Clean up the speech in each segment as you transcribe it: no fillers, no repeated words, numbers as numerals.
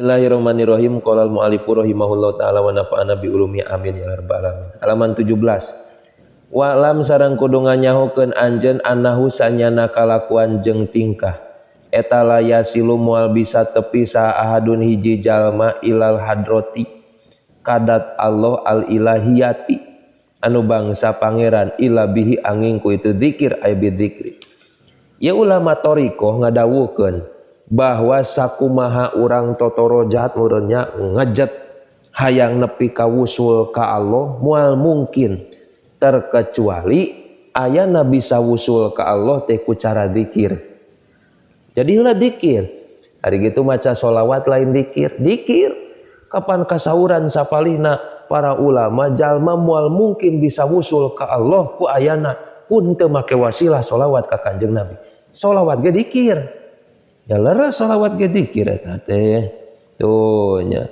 Bismillahirrahmanirrahim. Qala al-mu'allifu rahimahullahu taala wa nafa'ana bi ulumi, amin ya rabbal alamin. Halaman 17. Wa'lam sareng kudu nganyahokeun anjeun annahu sanyana kalakuan jeung tingkah eta la yasilu moal bisa tepi saha ahadun hiji jalma ilal hadrati kadat Allah al ilahiyati anu bangsa pangeran illa bihi anging ku itu zikir ay bidzikri. Ya, ulama thoriqoh ngadawuhkeun bahwa sakumaha urang totoro jahat meureunnya ngejet hayang nepi ka wusul ka Allah, moal mungkin terkecuali ayana bisa wusul ka Allah teh ku cara zikir. Jadi heula dikir. Hari gitu maca solawat lain dikir? Dikir. Kapan kasauran sapalihna para ulama, jalma moal mungkin bisa wusul ka Allah ku ayana ku henteu make wasilah solawat ka Kanjeng Nabi. Solawat ge dikir. Ya leres, solawat ge dikir eta teh. Tuh nya.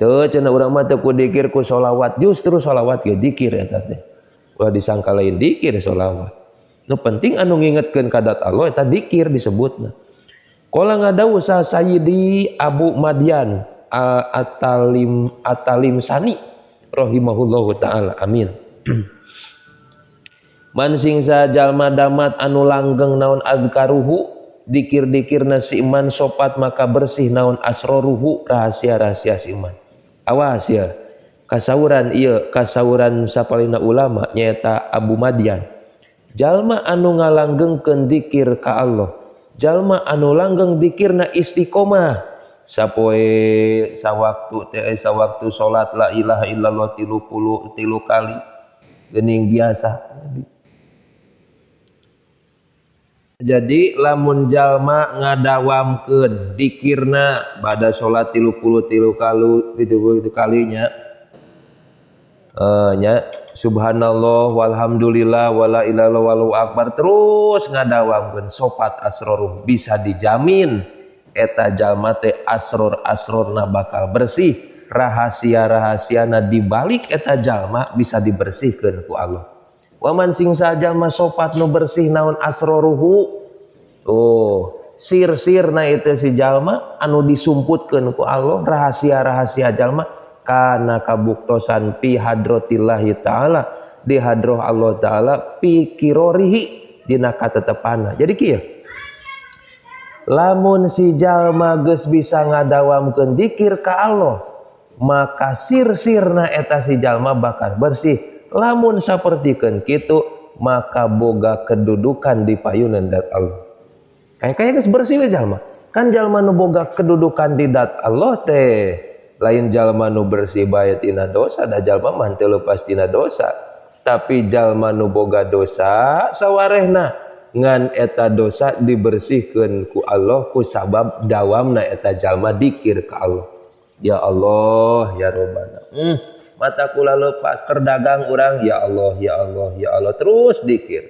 Tuh cenah urang mah teu ku dikir, ku solawat, justru solawat ge dikir eta teh. Ulah disangka lain dikir solawat. Nu penting anu ngingetkeun ka dat Allah eta dikir disebutna. Qala ngadawuh sa Sayyidi Abu Madian Atalim Atalim Sani rahimahullahu taala, amin. Man sing jalma damat anu langgeng naon azkaruhu dikir-dikirna si iman, sopat maka bersih naon asroruhu rahasia-rahasia si iman. Awas ya, kasauran ieu kasauran sapalihna ulama nyaeta Abu Madian, jalma anu ngalanggengkeun dikir ka Allah, jalma anu langgeng dikirna istiqomah, sapoe sawaktu teh, sawaktu salat la ilaha illallah 33 kali geuning biasa. Jadi lamun jalma ngadawamkeun dikirna pada salat 33 kali, 33 kalinya nya, subhanallah walhamdulillah wala ilaha illallah wallahu akbar, terus ngadawamkeun, sopat asroruh, bisa dijamin eta jalma teh asror asrorna bakal bersih, rahasia-rahasiana dibalik eta jalma bisa dibersihkan ku Allah. Waman sing jalma sopat nu bersih naon asroruhu, oh, sir-sirna itu si jalma anu disumputkeun ku Allah, rahasia-rahasia jalma, kana kabuktosan fi hadrotillahi ta'ala di hadroh Allah ta'ala, fi kirorihi dina katetepana. Jadi kieu, lamun si jalma geus bisa ngadawamkeun dikir ka Allah, maka sir-sirna eta si jalma bakal bersih. Lamun sapertikeun kitu, maka boga kedudukan di payunan dat Allah. Kayak kayak geus bersih we jalma. Kan jalma nu boga kedudukan di dat Allah teh lain jalma nu bersih bae tina dosa, da jalma mah teu lepas tina dosa, tapi jalma nu boga dosa sawarehna, ngan eta dosa dibersihkeun ku Allah ku sabab dawamna eta jalma dikir ka Allah. Ya Allah ya Robbana, mata kula lepas keur dagang urang, ya Allah ya Allah ya Allah, terus dikir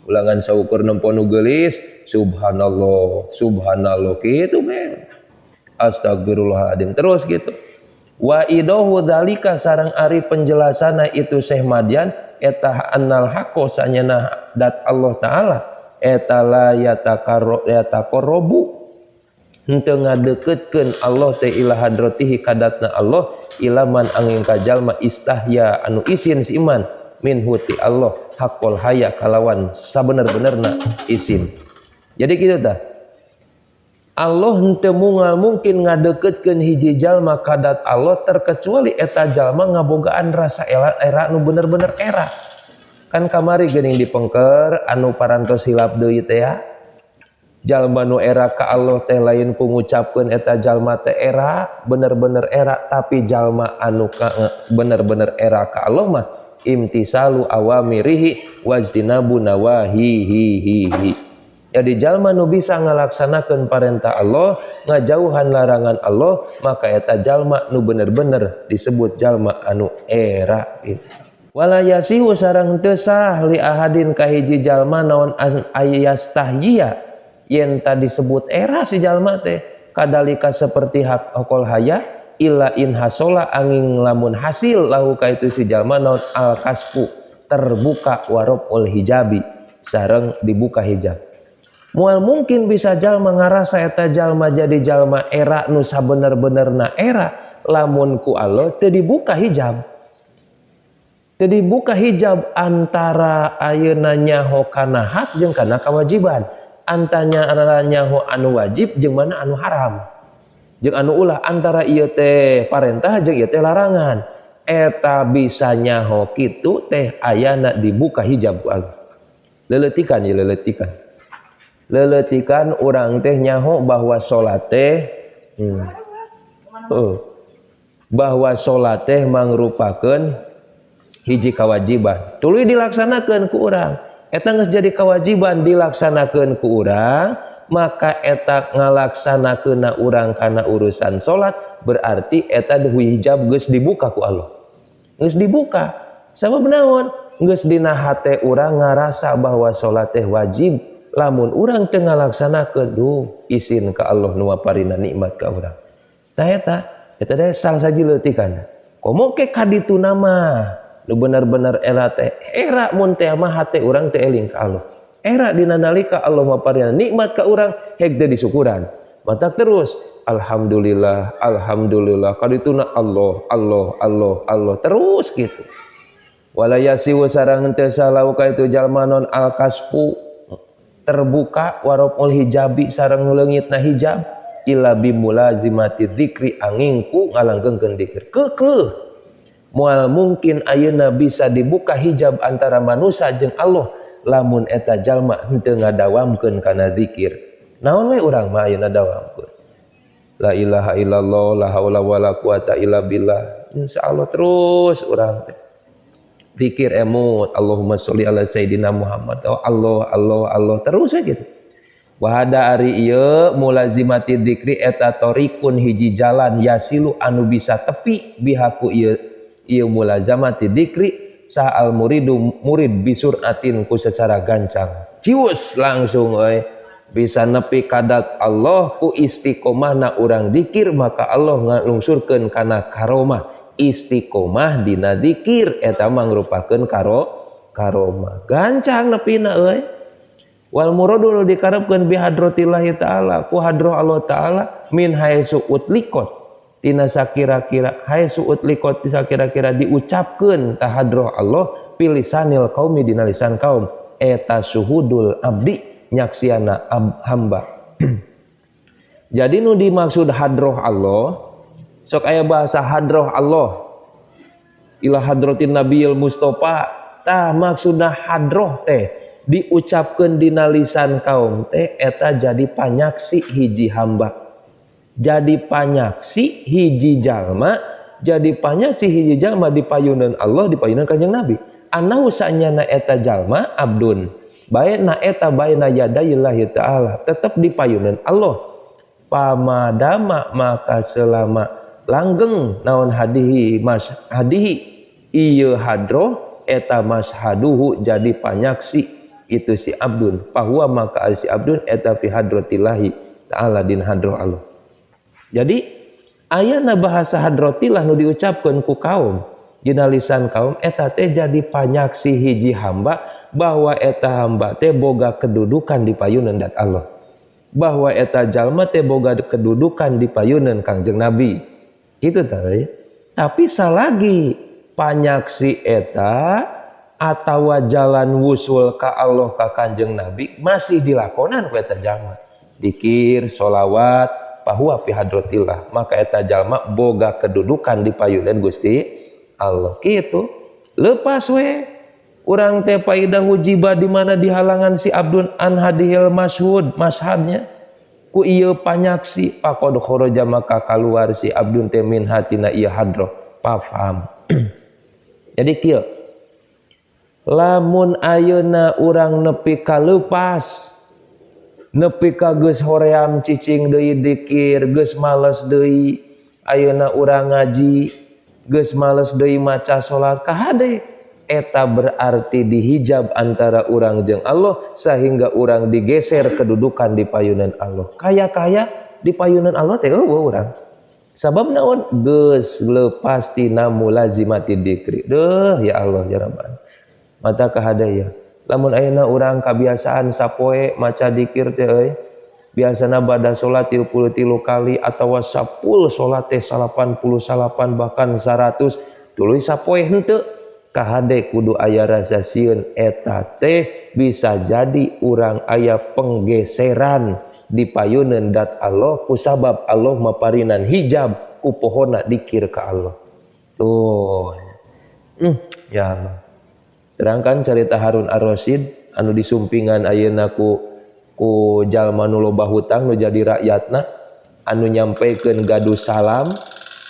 ulangan saukur nempo nu geulis, subhanallah subhanallah gitu men, astagfirullahaladzim terus gitu. Wa idahu dzalika sareng ari penjelasana itu Syekh Madian eta annal haqqo sanyana dat Allah taala eta la yatakarro yataqarrabu henteu ngadeukeutkeun Allah teh ila hadratihi kadatna Allah ilaman angin ka jalma istahya anu isin si iman minhu ti Allah haqqol haya kalawan sabener-benerna isin. Jadi kitu tah, Allah henteu mungal mungkin ngadeukeutkeun hiji jalma kadat Allah terkecuali eta jalma ngabogaan rasa era, era nu bener-bener era. Kan kamari geuning dipengker anu parantos hilap deui teh ya, jalma nu era ka Allah teh lain ku ngucapkeun eta jalma teh era, bener-bener era, tapi jalma anu ka, bener-bener era ka Allah mah imtisalu awamirihi wajtinabu nawahihi. Jadi jalma nu bisa ngalaksanakeun parentah Allah, ngajauhan larangan Allah, maka eta jalma nu bener-bener disebut jalma anu era gitu. Wala yasihu sareng teu sah li ahadin ka hiji jalma naon ayastahyiya yen tadi disebut era si jalma teh kadalika seperti hak okol haya illa in hasola angin lamun hasil lahu ka itu si jalma naon al kasfu terbuka waroful hijabi sareng dibuka hijab. Moal mungkin bisa jalma ngarasa eta jalma jadi jalma era nu sabener-benerna era lamun ku Allah teu dibuka hijab. Teu dibuka hijab antara ayeuna nyaho kana hak jeung kana kewajiban. Antara nyaho anu wajib jeung mana anu haram. Jeung anu ulah, antara ieu teh parentah jeung ieu teh larangan. Eta bisa nyaho kitu teh ayana dibuka hijab ku Allah. Leletikan ya, leletikan. Leletikan urang teh nyaho bahwa salat teh bahwa salat teh mangrupakeun hiji kewajiban. Tuluy dilaksanakeun ku urang. Eta geus jadi kewajiban dilaksanakeun ku urang, maka eta ngalaksanakeunna urang kana urusan salat berarti eta hijab geus dibuka ku Allah. Geus dibuka. Sabab naon? Geus dina hate urang ngarasa bahwa salat teh wajib. Lamun urang teu ngalaksanakeun, duh isin ka Allah nu maparina nikmat ka urang. Tah eta, eta teh salah sahiji leutikan. Komo ke kadituna mah nu bener-bener era teh era mun teh mah hate urang teh eling ka Allah. Era dina nalika Allah maparina nikmat ka urang heg teu disukuran. Matak terus alhamdulillah, alhamdulillah kadituna Allah, Allah, Allah, Allah terus gitu. Wala yasihu sareng teu salau ka itu jalma non al-kasfu terbuka waroful hijabi sareng leungitna hijab illa bimulazimati dzikri anging ku ngalanggengkeun dzikir. Keukeuh moal mungkin ayeuna bisa dibuka hijab antara manusia jeung Allah lamun eta jalma henteu ngadawamkeun kana zikir. Naon we urang mah ayeuna dawamkeun? La ilaha illallah, la haula wala quwata illa billah. Insyaallah terus urang teh zikir emut Allahumma sholli ala sayidina Muhammad. Oh, Allah, Allah, Allah terus we gitu. Wahada ari ieu mulazimati dzikri eta torikun hiji jalan yasilu anu bisa tepi bihaku ieu ieu mulazamati dzikri sa al muridu murid bisuratin ku secara gancang. Cius langsung euy bisa nepi kadat Allah ku istiqomahna urang zikir, maka Allah ngalungsurkeun kana karomah. Istiqomah dina zikir eta mangrupakeun karomah. Gancang nepina euy. Wal muradu nu dikarepkeun bi hadratillahi ta'ala ku hadroh Allah ta'ala min haitsu utliqat tina sakira-kira haitsu utliqat sakira-kira diucapkeun ta hadroh Allah pilisanil qaumi dina lisan kaum eta suhudul abdi nyaksiana hamba. Jadi nu dimaksud hadroh Allah, sok aya bahasa hadroh Allah ila hadratin nabiyil mustafa, tah maksudna hadroh teh diucapkeun dina lisan kaum teh eta jadi panyaksi hiji hamba, jadi panyaksi hiji jalma, jadi panyaksi hiji jalma di payunan Allah, di payunan Kanjeng Nabi, anahu sanyana eta jalma abdun bae na eta bae na yadayillahi ta'ala tetep di payunan Allah. Pamadama maka selama langgeng naon hadihi mas hadihi ieu hadroh eta mashaduhu jadi panyaksi itu si abdun, bahwa maka si abdun eta fi hadratillahi ta'ala din hadroh Allah. Jadi ayana bahasa hadratillah nu diucapkeun ku kaum dina lisan kaum eta teh jadi panyaksi hiji hamba bahwa eta hamba teh boga kedudukan di payunan dat Allah, bahwa eta jalma teh boga kedudukan di payunan Kangjeng Nabi gitu tah. Tapi salagi panyaksi eta atawa jalan wusul ka Allah ka Kanjeng Nabi masih dilakonan ku eta jalma dikir solawat bahwa fi hadratillah, maka eta jalma boga kedudukan di payunan Gusti Allah gitu. Lepas we urang teh faidah hujiba di mana dihalangan si abdun an hadihil masyhud mashadnya ku ieu panyaksi faqad kharaja maka kaluar si abdun teh min hatina ieu hadroh pafaham. Jadi kieu lamun ayeuna urang nepi ka leupas, nepi ka geus hoream cicing deui dikir, geus males deui ayeuna urang ngaji, geus males deui maca salat kahade, eta berarti dihijab antara urang jeung Allah sehingga urang digeser kedudukan di payunan Allah. Kaya-kaya di payunan Allah teh eueuh urang. Sabab naon? Geus leupas tina mulazimati dikri. Deuh ya Allah ya Rabbana. Mata kahadaya. Lamun ayeuna urang kabiasaan sapoe maca dikir teh euy, biasana bada salat 33 kali atawa 10 salat teh 89 bahkan 100, tuluy sapoe henteu, kahade kudu aya rasa sieun. Eta teh bisa jadi urang aya penggeseran di payuneun dat Allah kusabab Allah maparinan hijab ku pohona dikir ka Allah. Tuh. Ya Allah. Terangkan cerita Harun Ar-Rasyid anu disumpingan ayeuna ku jalma nu loba hutang nu jadi rakyatna, anu nyampaikan gaduh salam,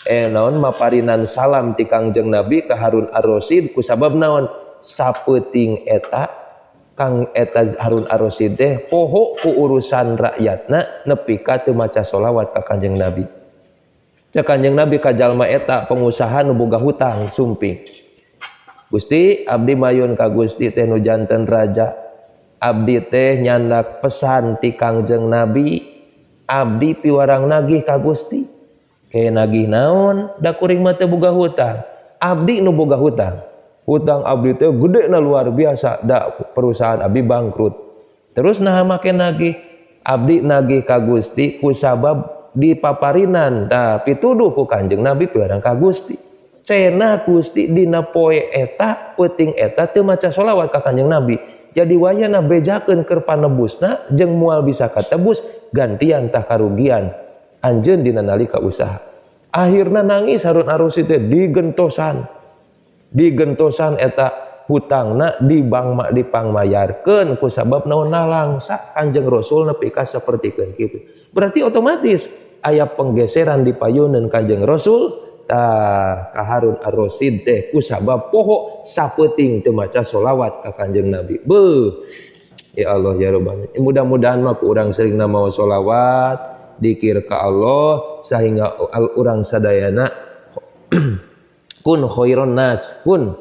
naon, maparinan salam ti Kangjeng Nabi ka Harun Ar-Rasyid kusabab naon, sapeuting eta Kang eta Harun Ar-Rasyid teh poho ku urusan rakyatna nepi ka teu maca sholawat ka Kangjeng Nabi. Cek Kanjeng Nabi ka jalma eta, pengusaha nu boga hutang sumping, "Gusti, abdi mayun ka Gusti teh nu janten raja. Abdi teh nyandak pesan ti Kangjeng Nabi, abdi piwarang nagih ka Gusti." "Ke nagih naon? Da kuring mah teu boga hutang." "Abdi nu boga hutang. Hutang abdi teh gede na luar biasa, da perusahaan abdi bangkrut." "Terus naha make nagih?" "Abdi nagih ka Gusti kusabab dipaparinan tah pituduh ku Kanjeng Nabi piwarang ka Gusti. Cenah Gusti dina poe eta, peuting eta teu maca sholawat ka Kanjeng Nabi. Jadi wayahna bejakeun keur panebusna jeung moal bisa katebus, gantian tah karugian anjeun dina nalika usaha." Akhirna nangis Harun Ar-Rasyid teh, digentosan. Digentosan eta hutangna di bank mak dipangmayarkeun ku sabab naon, nalangsa Kanjeng Rasul nepi ka sapertikeun kitu. Berarti otomatis aya penggeseran di payuneun Kanjeng Rasul tah ka Harun Ar-Rasyid teh kusabab poho sapeuting teu maca sholawat ka Kanjeng Nabi. Beuh. Ya Allah ya Rabbana. Mudah-mudahan mah ku urang sering mawa sholawat, dikir ka Allah sehingga urang sadayana kun khairon nas, kun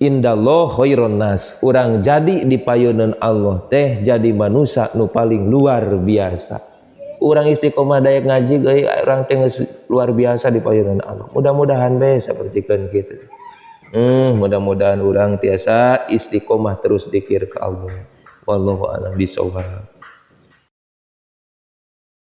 indallah khairon nas. Urang jadi di payunan Allah teh jadi manusia nu paling luar biasa. Urang istiqomah daek ngaji euy, urang teh luar biasa di payunan Allah. Mudah-mudahan be sapertikeun kitu. Mudah-mudahan urang tiasa istiqomah terus dikir ke Allah. Wallahu a'lam bishawab.